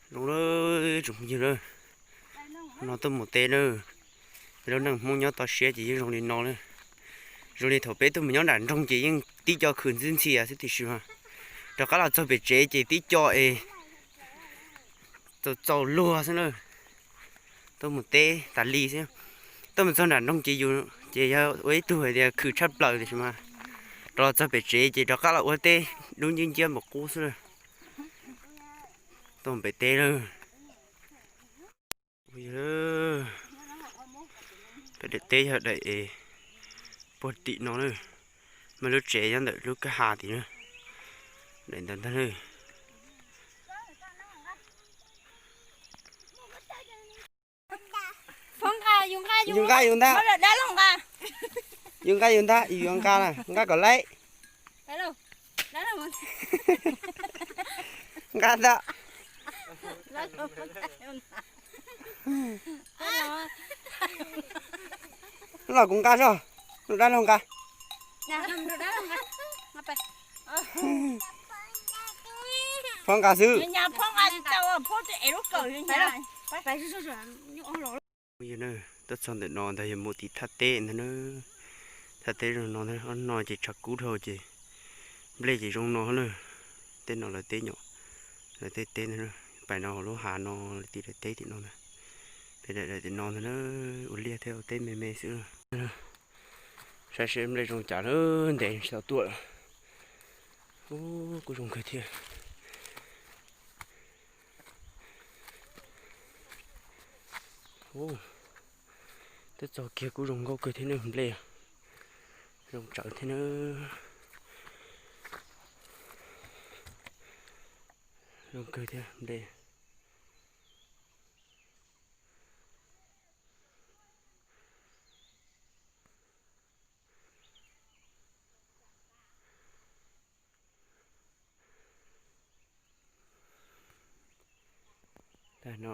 Zoo lawm tsoom phooj ywg na, no tuaj mus teb na, peb lub neej Hmoob nyob toj siab ces yeej zoo li no na. Zoo li thaum peb tuaj mus nyob nram nroog ces yeej tib co khwm ntxwb ntxhi xwb tiam sis mas rov qab los txog pem tsev ces tib co es txaus txaus luag xwb na. Tuaj mus teb tas li xwb, tuaj mus txog nram nroog ces yus ces yog ua ib tug hais tias khwm tshaj plaws tiam sis mas rov los txog pem tsev ces rov qab los ua teb dub nciab nciab npaum qub xwb na. Tuaj mus pem teb lawm. Peb daim teb yog daim es puag tim no na, muaj lub tsev nyob ntawm lub kwj ha tim na, daim ntawd ntag na. Yus nqa yus ntag, yus nqa yus ntag, yus yuav nqa na, nqa kom laib. Nqa ntag. Los kuv nqa tso, rau dab laug nqa. Phob nqa xwb. Tuaj txog ntawm no ntag yog mus tim thaj teb ntag na. Thaj teb zoo no ntag, ob no ces tshav kub dhau ces nplej ces zoo no na. Tej no lawv teb nyom, lawv tej teb ntag, pais no hauv lub hav no, lawv tim daim teb tim no ntag. Peb daim daim tim no ntag na, ua liaj thiab ua teb me me xwb. Saib seb nplej zoo cas lawm, ntev tsis tau tuaj lawm. Ub, kuj zoo kawg thiab. Ub, twb txog kiag kuj zoo nkauj kawg thiab na nplej, zoo tsawv thiab na. Zoo kawg thiab nplej. Tag no,